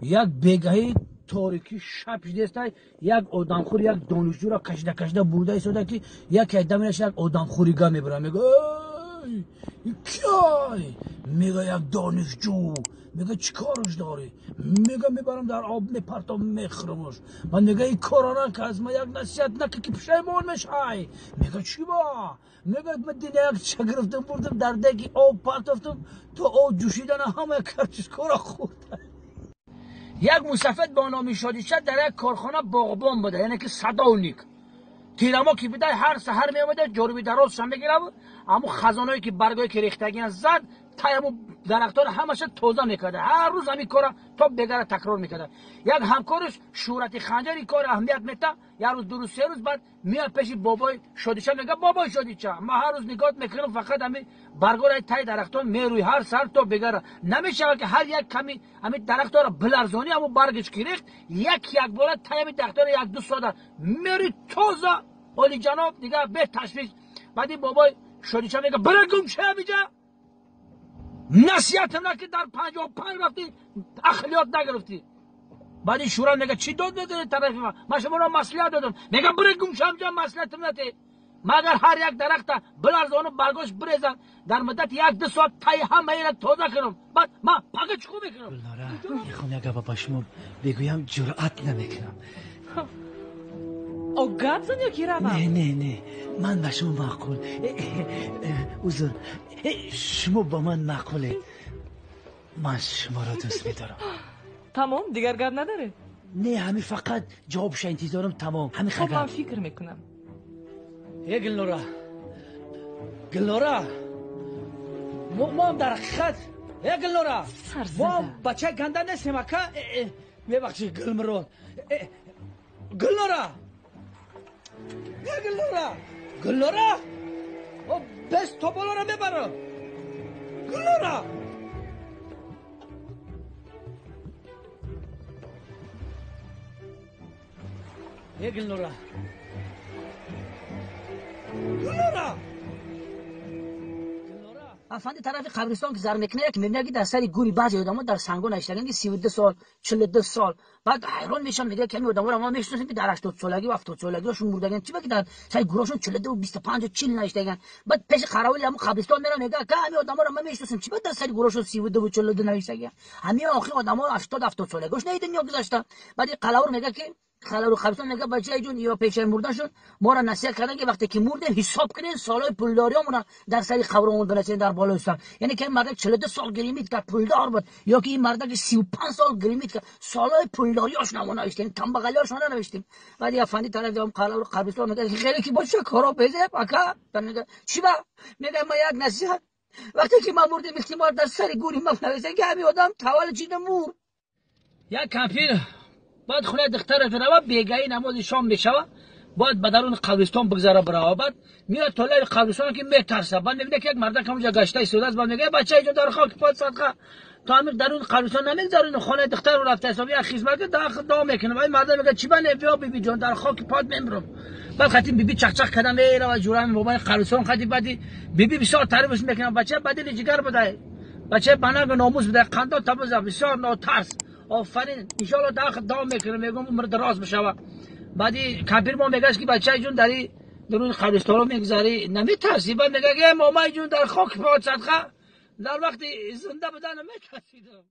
Як бегаҳи торикӣ шаб шидестай, як одамхӯр як донишҷӯро кашида кашида бурда истода, ки яке даминаш як одамхӯрига мебара. Мега: «Киай?» Мега: «Як донишҷӯ». Мега: «Чӣ кораш дорӣ?» Мега: «Мебарам, дар об мепартом, мехӯрамаш». Ман мега: «Ин кора наказ, ма як насиҳат нака, ки пушаймон мешай». Мега: «Чӣ ба?» Мега: «Ма дина як ча гирифтам, бурдам, дар деги об партофтам, то об ҷӯшидана ҳама картишкора хӯрда». Як мусафед бо номи Шодиша дар як корхона боғбон буда, яъне ки садовник. Тирамо ки бидай, ҳар саҳар меомада, ҷоруби дарозша мегирав, ҳамун хазоное ки баргое ки рехтагиан зад, тай ҳамун дарахтора ҳамаша тоза мекарда. Ҳар рӯз ҳамин кора то бегара такрор мекарда. Як ҳамкориш Шӯҳрати Ханҷар ин кора аҳамият мета. Як рӯз, 2 рӯз, 3 рӯз баъд меяд пеши бобои Шодиша, мега: «Бобои Шодиша, ман ҳар рӯз нигоҳ мекунам, фақат ҳамин баргораи таи дарахтон мерӯи ҳар саҳар то бегара. Намешавад ки ҳар як ками ҳамин дарахтора биларзонӣ, ҳамун баргаш ки рехт, як якбора таи ҳамин дарахтора 1-2 соата мери, тоза, олиҷаноб, дигар беташвиш». Баъди бобои Шодиша мега: «Бира гум ша ҳамиҷа, насиҳатам наки, дар 55 рафтӣ, ақлиёт нагирифтӣ». Баъди Шӯра мега: «Чӣ дод медонед тарафи ман? Ман шуморо маслиҳат додам». Мега: «Бира гум ша ҳамиҷа, маслиҳатам нате. Магар ҳар як дарахта биларзону баргош бирезан, дар муддати 1-2 соат таи ҳамаира тоза кунам, баъд ман пага чӣ кор мекунам?» Гулнора, мехоҳам як гапа ба шумо бигӯям, ҷуръат намекунам. О, гап зан ё ки равам? Не, не, не, ман ба шумо маъқул, узр, шумо ба ман маъқулед, ман шуморо дӯст медорам. Тамом, дигар гап надоред? Не, ҳамин, фақат ҷавобша интизорам, тамом, ҳамин. Хоб, ман фикр мекунам. Э, Гулнора, Гулнора, моам дар ҳақиқат, э, Гулнора, моам бачаи ганда нестем, ака. Мебахши, Гулмурод. Гулнора, э, Гулнора, Гулнора, бес тоболоро мебарам, Гулнора. Э, Гулнора, Гулнора. Афанди тарафи қабристон ки зар мекунад, як мебинад, ки дар сари гури баъзе одамо дар санго навиштаган, ки 32 сол, 42 сол. Баъд ҳайрон мешавам, мегӯяд ки ҳамин одаморо мо мешиносем, ки дар 80 солагӣ ва 70 солагиҳошон мурдаган, чи ба ки дар сари гурҳошон 42-у 25-у 40 навиштаган? Баъд пеши қаравули ҳамун қабристон мерам, мегӯяд: «Ака, ҳамин одаморо ман мешиносам, чи ба дар сари гурҳошон 32-у 42 навиштаган? Ҳамин охир одамо 80-70 солагиҳош наи дунё гузашта». Баъд қалавур мегӯяд, ки қалавури қабристон мегӯяд: «Бачаи ҷон, ё пешаи мурдашон моро насиҳат кардан, ки вақте ки мурдем, ҳисоб кунем, солҳои пулдориёмона дар сари қабромон бинасем, дар болои сар. Яъне ки ин мардак 42 сол гримит кард, пулдор буд, ё ки ин мардаки 35 сол гримит кард, солҳои пулдориёшона мо навиштем, камбағалиёшона нанавиштем». Баъд афанди тарафи қалавури қабристон мегӯяд: «Хеле ки боша, коро безеб, ака». Мега: «Чӣ ба?» Мега: «Ма як насиҳат, вақте ки ма мурдем, илтимос, дар сари гури ма нависем, ки ҳамин одам таваллуд шида мурд». Як кампир бояд хонаи духтараш рава, бегаи намози шом мешава, бояд ба даруни қабристон бигзара, бирава. Баъд меояд то лаби қабристон, ки метарса. Баъд мебинад, ки як мардак ҳамонҷа гашта истодааст. Баъд мегӯяд: «Бачаи ҷон, дар хоки пот садқа, то ҳамин даруни қабристон намегзарони, хонаи духтару рафта ҳисоб як хизмат дуо мекунам». Ин мардак мегӯяд: «Чӣ ба не, биё, биби ҷон, дар хоки пот мемирам». Баъд хати биби чақчақ карда мерава, ҷурами бобаи қабристон хати. Баъди биби бисёр таърифш мекунам: бача ба дили ҷигар будай, бачаи банангу номус будай, қандо табуза, бисёр нотарс, офарин, иншоалло давом мекунам, мегӯм, умр дароз бишава. Баъди кампир мо мегӯяд, ки бачаи ҷун, дари даруни қабристонро мегузарӣ, наметарсӣ? Баъд мегӯяд: «Э, момаи ҷун, дар хоки пот садқа, дар вақти зинда будан наметарсидам».